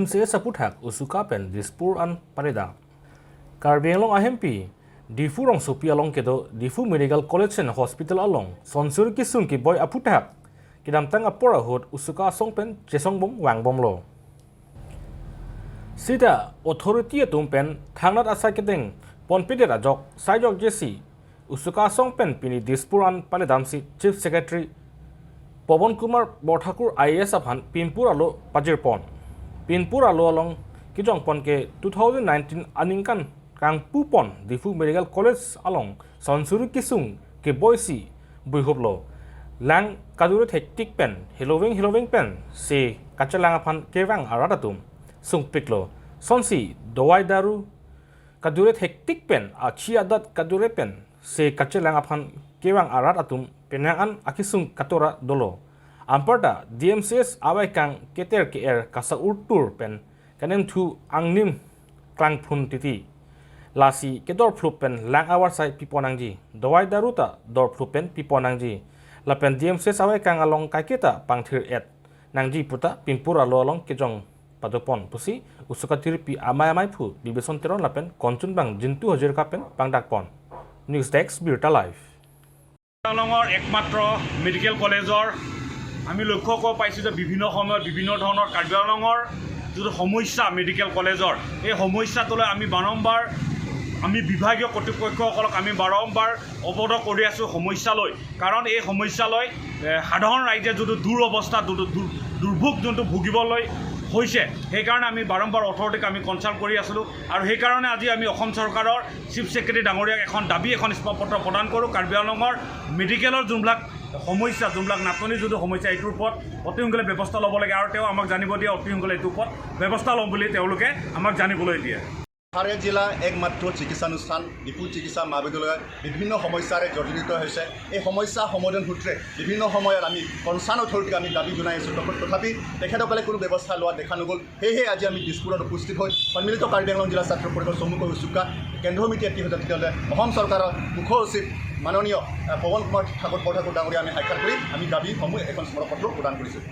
DMCH aputhak usuka pen Dispur an Palidam. Karbi Anglong ahempi Diphu rong sopi along kedo Diphu Medical College and Hospital along Sonsuri kisung ki boy aputhak kidam tang apora hot usuka song pen chesong bom wang bom lo. Sita authority atum pen thangnat asa kedeng ponpide rajok saijok jesi usuka song pen pini Dispur an Palidam si Chief Secretary Pawan Kumar Borthakur IAS aphan Pimpur alo pajir pon. Pinpur alo along kijong pon ke 2019 aningkan kang pupon Diphu Medical College along Sonsuri kisung ke boysi buihuplo. Lang kadure hektik pen hiloving hiloving pen se kachalang aphan kewang aratatum sung piklo. Sonsi dowai daru kadure hektik pen achi adat kadure pen se kachalang aphan kewang arat atum penangan akisung katora dolo. Amparta DMCS awai kang keter ke er kasa urtur pen kanem thu angnim klang phun titi. Lasi kedor phlup pen lang awar sai piponangji. Dowai daruta dor phlup pen piponangji. La pen DMCS awai kang along kaiketa pangthir et. Nangji puta pimpur alo along kejong padopon pusi usuka pi amai amai phu bibeson teron lapen konchun bang jintu hajir pen pangdak pon. News Desk, Birta Live. আংলঙৰ একমাত্ৰ medical কলেজৰ আমি লক্ষ্য কৰিব পাইছোঁ যে বিভিন্ন সময়ত বিভিন্ন ধৰণৰ কাৰ্বি আংলঙৰ যিটো সমস্যা মেডিকেল কলেজৰ, এই সমস্যাটোলৈ আমি বাৰম্বাৰ আমি বিভাগীয় কৰ্তৃপক্ষসকলক আমি বাৰম্বাৰ অৱগত কৰি আছোঁ সমস্যালৈ। কাৰণ এই সমস্যালৈ সাধাৰণ ৰাইজে যিটো দুৰৱস্থা, দুৰ্ভোগ যোনটো ভুগিবলৈ হৈছে, সেইকাৰণে আমি বাৰম্বাৰ অথৰিটিক আমি কনচাল্ট কৰি আছিলোঁ। আৰু সেইকাৰণে আজি আমি অসম চৰকাৰৰ চিফ ছেক্ৰেটাৰী ডাঙৰীয়াক এখন দাবী, এখন স্মাৰকপত্ৰ প্ৰদান কৰোঁ। কাৰ্বি আংলঙৰ মেডিকেলৰ যোনবিলাক সমস্যা, যোনবিলাক নাটনি যোনটো সমস্যা, এইটোৰ ওপৰত অতি সোনকালে ব্যৱস্থা ল'ব লাগে। আৰু তেওঁ আমাক জানিব দিয়ে, অতি সোনকালে এইটোৰ ওপৰত ব্যৱস্থা ল'ম বুলি তেওঁলোকে আমাক জানিবলৈ দিয়ে। হাৰে জিলা একমাত্ৰ চিকিৎসানুষ্ঠান ডিফু চিকিৎসা মহাবিদ্যালয়ত বিভিন্ন সমস্যাৰে জৰ্জৰিত হৈছে। এই সমস্যা সমাধান সূত্ৰে বিভিন্ন সময়ত আমি কনচাৰ্ণ অথৰিটিক আমি দাবী জনাই আছোঁ। তথাপি তেখেতসকলে কোনো ব্যৱস্থা লোৱা দেখা নগ'ল। সেয়েহে আজি আমি দিছপুৰত উপস্থিত হৈ সন্মিলিত কাৰ্বি আংলং জিলা ছাত্ৰ পৰিষদ চমুকৈ উচুকা কেন্দ্ৰীয় সমিতি এটি তেতিয়াহ'লে অসম চৰকাৰৰ মুখ্য সচিব মাননীয় পৱন কুমাৰ ঠাকুৰ বৰঠাকুৰ ডাঙৰীয়া আমি সাক্ষাৎ কৰি আমি দাবীসমূহ এখন স্মাৰকপত্ৰ প্ৰদান কৰিছোঁ।